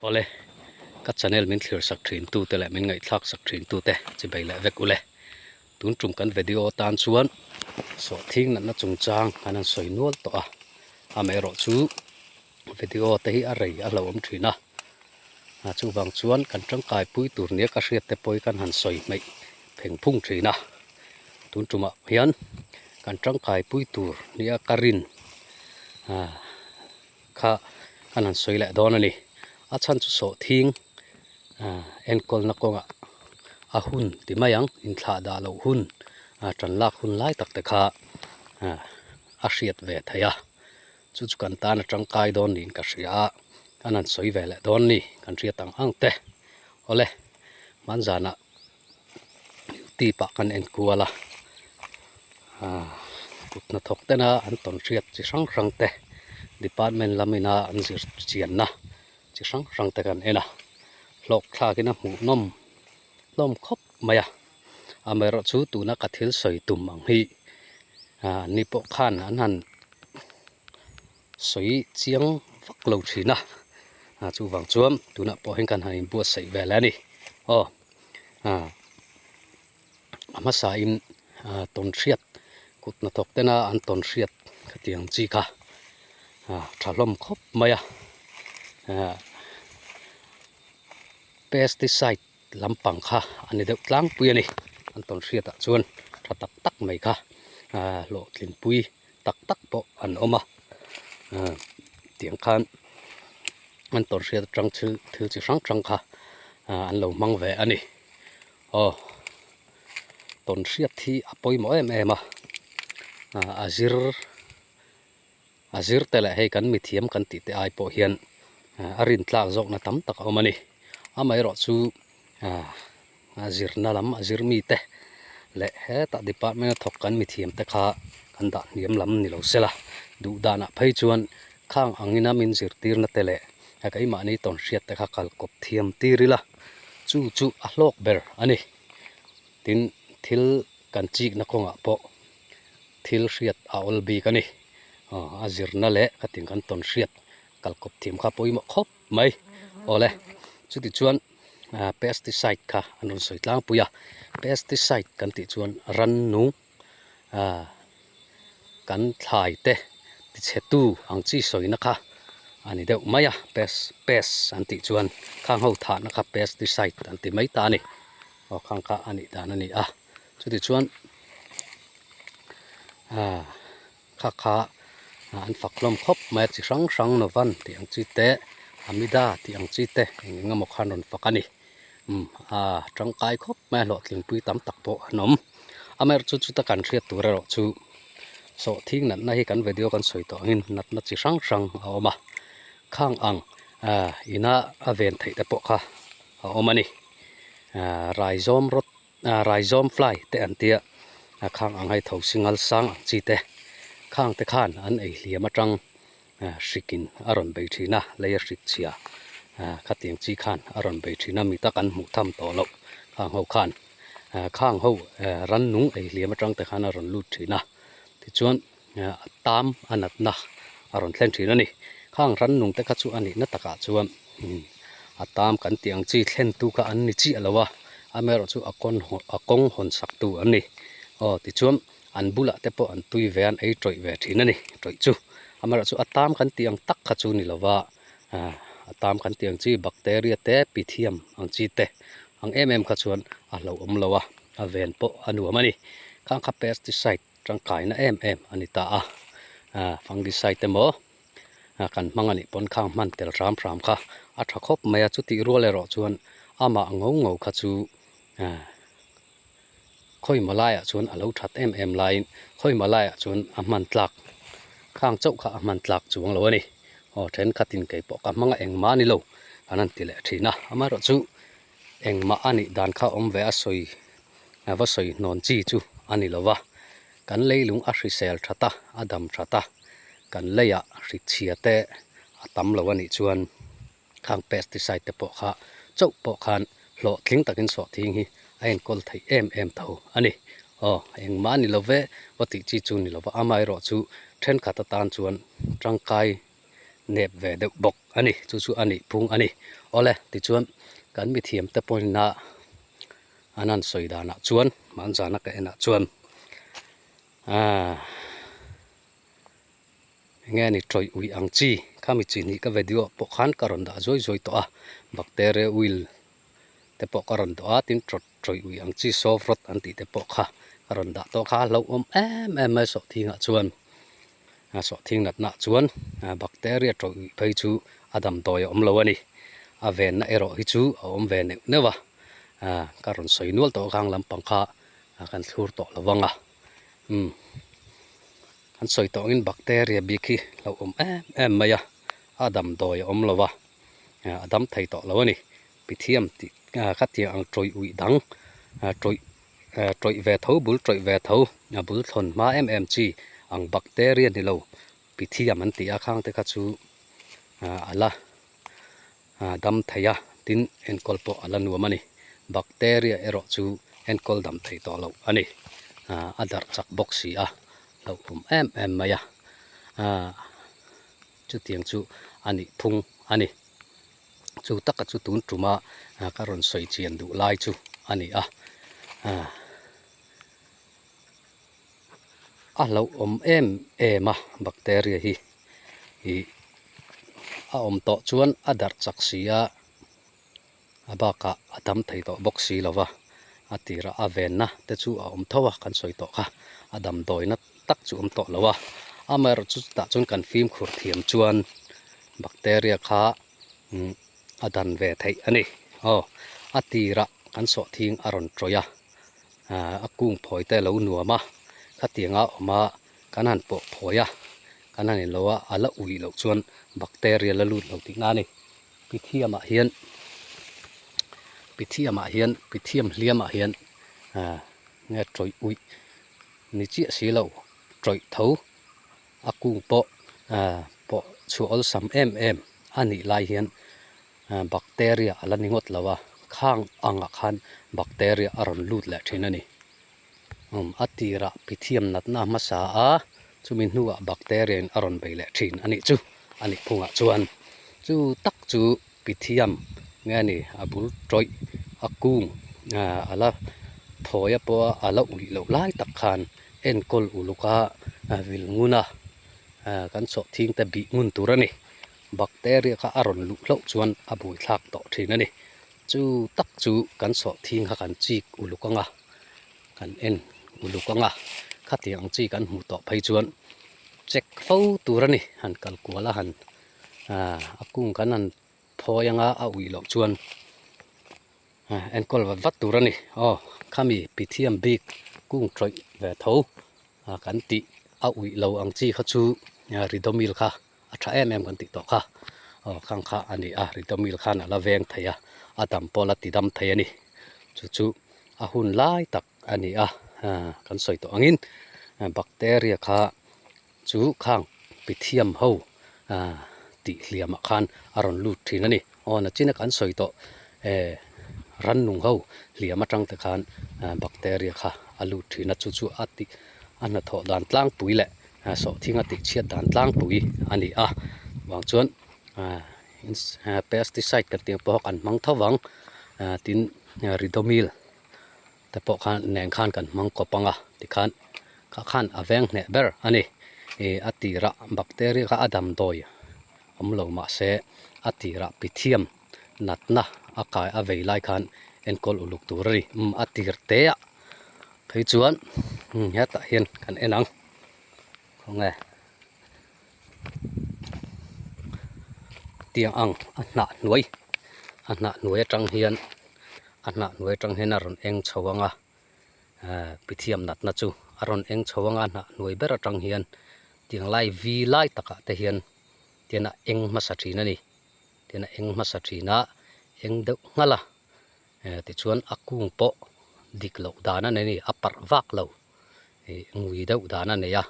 Awle, ka channel min thlir sak thin tu te leh min ngaihthlak sak thin tu te chi bei leh vek ule. Tun tum kan video tan chuan sawhthing natna chungchang kan han sawi nual tawh a, amaherawh chu video te hi a rei a hlauhawm thin a, chuvang chuan kan tangkai pui tur nia ka hriat te pawh hi kan han sawi hmeih pheng phung thin a, tun tumah hian kan tangkai pui tur nia ka rin kha kan han sawi leh dawn a ni. A chhan chu sawhthing enkawlna kawngah a hun ti mai ang, inthlah dah loh hun tan lak hun lai tak te kha a hriat ve theih a, chu chu kan tan a tangkai dawn niin ka hria a, kan han sawi ve leh dawn ni kan hriat ang ang te. Awle, hmanzanah tip ah kan en kual a kut hnathawk tena an tawn hriat chi hrang hrang te department lam ina an zir chianna chi hrang hrang te kan en a hlawk thlak in a hmuh nawm hlawm khawp mai a amaherawh chu tuna ka thil sawi tum ang hi an ni pawh khan an han sawi chiang vak lo thin a chuvang chuan tunah pawh hian kan han inbuatsaih vel a ni aw. A hmasain tawnhriat kut hnathawk tena an tawnhriat khatiang chi kha tha hlawm khawp mai a pesticide lampang kha a ni deuh tlangpui a ni an tawnhriat ah chuan tha tak tak mai kha hlawhtlinpui tak tak pawh an awm a tiang khan an tawnhriat atang thil thil chi hrang hrang kha an lo hmang ve a ni aw tawnhriat hi a pawimawh em em a a zir a zir te leh hei kan mithiam kan tih te ai pawh hian a rintlak zawkna tam tak a awm a ni amaherawhchu a zirna lam a zir mite leh hetah department a thawk kan mithiam te kha kan dah hniam lam ni lo se la duh danah phei chuan khang angina min zirtirna te leh keimahni tawn hriat te kha kal kawp thiam tir ila chu chu a hlawk ber a ni tin thil kan chikna kawngah pawh thil hriat a awl bik a ni a zirna leh ka tin kan tawn hriat kal kawp thiam kha pawimawh khawp mai awle chuti chuan. Pesticide kha an rawn sawi tlangpui a pesticide kan tih chuan rannung kan thlai te tichhe tu ang chi sawina kha a ni deuh mai a pes pes an tih chuan khang ho thahna kha pesticide an ti mai ta a ni aw khang kha a nih dan a ni a chuti chuan Kha kha an fak hlawm khawp mai a chi hrang hrang Novan tih ang chi te Amida tih ang chi te eng eng emaw khan rawn fak a ni umm a tangkai khawp mai a hlawhtlingpui tam tak pawh an awm amaherawhchu chu chuta kan hriat tur erawh chu sawhthing natna hi kan video kan sawi tawh angin natna chi hrang hrang a awm a khang ang ah ina a ven theih te pawh kha a awm a ni ah raizawm rawt Rhizome fly te an tia a khang ang hei tho singal sang ang chi te khang te khan an ei hliam atang hrikin a rawn bei thin a lei a hrik chhia khatiang chi khan a rawn bei thin a mi tak an hmuh tham tawh loh khang ho khan khang ho rannung ei hliam atang te khan a rawn lut thin a tichuan a tam a natna a rawn thlen thin a ni khang rannung te kha chu a nihna takah chuan a tam kan tih ang chi thlen tu kha an ni chiah lo a amaherawhchu a kawn a kawng hawn sak tu an ni aw tichuan an bulah te pawh an tui ve a an ei tawih ve thin a ni tawih chu amaherawhchu a tam kan tih ang tak kha chu ni lo va a tam kan tih ang chi bacteria te pythium ang chi te ang em em kha chuan a hlauhawm lo a a ven pawh a nuam a ni khang kha pesticide tangkaina em em a ni ta a fungicide emaw kan hmang a nih pawn khang hman tel hram hram kha a tha khawp mai a chutih rual erawh chuan amah ngo ngo kha chu khawimaw laiah chuan a lo that em em laiin khawimaw laiah chuan a hman tlak khang chauh kha a hman tlak chuang lo a ni aw thenkhatin kei pawh ka hmang a engmah a ni lo an han ti leh thin a amaherawhchu engmah a nih dan kha awm ve a sawi a va sawi hnawn chi chu a ni lo va kan leilung a hrisel that a a dam that a kan leiah hrichhia te a tam lo a nih chuan khang pesticide te pawh kha chauh pawh khan hlawhtling takin sawhthing hi a enkawl theih em em tho a ni aw engmah a ni lo ve va tih chi chu ni lo va amaherawhchu thenkhat atan chuan tangkai nep ve deuh bawk a ni. a ni, chu chu a nih phung a ni. Awle, tichuan kan mithiam te pawhin a an han sawi danah chuan, hmanzana ka enah chuan aaa eng nge ni tawih uih ang chi khami chi hnih ka video ah pawh khan ka rawn dah zuai zuai tawh a, bacteria oil te pawh ka rawn dah a, tin tawih uih ang chi soft rot an tih te pawh kha ka rawn dah tawh kha a hlauhawm em em mai sawhthingah chuan. A sawhthing natna chuan bacteria tawih uih phei chu a damdawi a awm lo a ni. A venna erawh hi chu a awm ve neuh neuh a, ka rawn sawi nual tawh khang lampang kha kan thlur tawh lo vang a. Umm kan sawi tawh angin bacteria bik hi hlauhawm em em mai a, a damdawi a awm lo a, a dam thei tawh lo a ni. Pithiam tih khatiang ang tawih uih dang tawih tawih ve tho bul tawih ve tho a bul thlawn hma em em chi ang bacteria ni lo pithiam an tih a khang te kha chu a la dam thei a tin enkawl pawh a la nuam a ni bacteria erawh chu enkawl dam thei tawh loh a ni a darh chak bawk si a hlauhawm em em mai a chutiang chu a nih phung a ni. Chu taka chu tun tuma ka rawn sawi chian duh lai chu a ni a, a hlauhawm em em a bacteria hi ih a awm tawh chuan a darh chak si a, a bakah a dam thei tawh bawk si lo va, a tirah a venna te chu a awm tho a kan sawi tawh kha, a damdawina tak chu awm tawh lo a, amaherawhchu chu chutah chuan kan fimkhur thiam chuan bacteria kha a dan ve theih a ni. Aw a tirah kan sawhthing a rawn tawih a, a kung phawi te a lo nuam a, khatianga awm a kan han pawh phawi a, kan han inlo a, a la uih loh chuan bacteria la lut lo tihna a ni. Pithiamah hian Pithiamah hian Pithiam hliamah hian nge tawih uih ni chiah si lo tawih tho a kung pawh pawh chhuah awlsam em em a nih lai hian bacteria a la ni ngawt lo a, khang angah khan bacteria a rawn lut leh thin a ni. Umm a tirah pithiam natna hmasa a, chumi hnuah bacteria in a rawn bei leh thin a nih chu a nih phungah chuan chu tak chu pithiam nge ni a bul tawih a kung a la thawi a pawha a la uih loh lai tak khan enkawl uluk a vil ngun a kan sawhthing te bih ngun tur a ni. Bacteria kha a rawn luh hlauh chuan a buaithlak tawh thin a ni. Chu tak chu kan sawhthing kha kan chik uluk ang a, kan en uluk ang a, khatiang ang chi kan hmuh tawh phei chuan check fo tur a ni. Han kal kual a han aaa a kung kan han thawi ang a, a uih loh chuan enkawl vat vat tur a ni. Aw khami pithiam bik kung tawih ve tho kan tih a uih lo ang chi kha chu ridomil kha. a tha em em kan tih tawh kha aw khang kha a ni a ridomil khan a la veng thei a a dam pawh a la ti dam thei a ni chu chu a hun lai tak a ni a kan sawi tawh angin bacteria kha chu khang pithiam ho tih hliamah khan a rawn lut thin a ni aw nachina kan sawi tawh eh rannung ho hliam atang te khan bacteria kha a lut thin a chu chu a tih a hnathawh dan tlangpui leh sawhthing a tih chhiat dan tlangpui a ni a vang chuan pesticide kan tih ang pawh kan hmang tho vang tin ridomil te pawh khan nen khan kan hmang kawp ang a tikhan kha khan a veng hneh ber a ni ih a tirah bacteria kha a damdawi awm lo mahse a tirah pithiam natna a kai a vei lai khan enkawl uluk tur a ni a tir te ah phei chuan hetah hian kan en ang. Khawnge tiang ang a hnah hnuai a hnah hnuai atang hian a hnah hnuai atang hian a rawn eng chho ang a ehh pithiam natna chu a rawn eng chho ang a hnah hnuai ber atang hian tiang lai vi lai takah te hian tian a eng hmasa thin a ni tian a eng hmasa thin a eng deuh nghalh a ehh tichuan a kung pawh dik loh dan a nei a ni a parh vak lo. Ih ngui deuh dan a nei a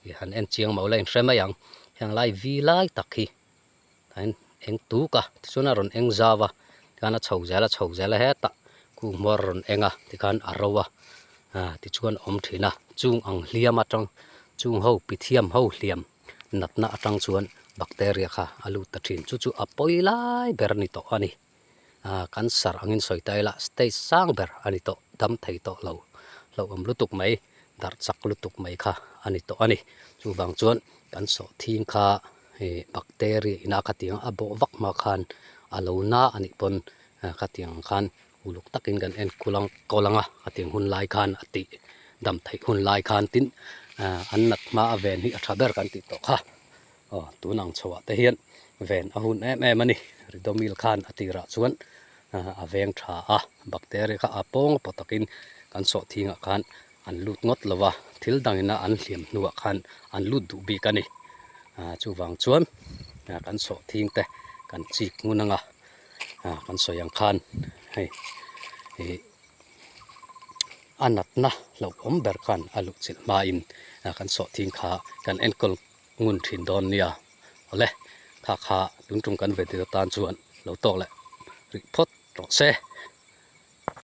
ih han en chiang mauh la inhre mai ang heng lai vi lai tak hi tain eng tuk a tichuan a rawn eng zau a tikhan a chho zel a chho zel a hetah kung hmawr a rawn eng a tikhan a ro a ah tichuan a awm thin a chung ang hliam atang chung ho pithiam ho hliam natna atang chuan. Bacteria kha a lut ta thin. Chu chu a pawi lai ber a ni tawh a ni. Aaa cancer angin sawi ta ila stage sang ber a ni tawh, dam thei tawh lo, hlauhawm lutuk mai, darh chak lutuk mai kha a ni tawh a ni. Chuvang chuan kan sawhthing kha ih bacteria ina khatiang a bawh vak hma khan a lo na a nih pawn khatiang ang khan uluk takin kan enkawl ang kawl ang a, khatiang hun lai khan a tih dam theih hun lai khan tin an nat hma a ven hi a tha ber kan tih tawh kha. Aw tun ang chhoah te hian ven a hun em em a ni. Ridomil khan a tirah chuan a veng tha a, bacteria kha a pawng pawh takin kan sawhthingah khan an lut ngawt lo va, thil dangina an hliam hnuah khan an lut duh bik a ni. Chuvang chuan kan sawhthing te kan chik ngun anga kan sawi ang khan hei ih a natna hlauhawm ber khan a luh chilh hmain kan sawhthing kha kan enkawl ngun thin dawn nia. Awle, kha kha tun tum kan video tan chuan lo tawk leh rih phawt rawh se.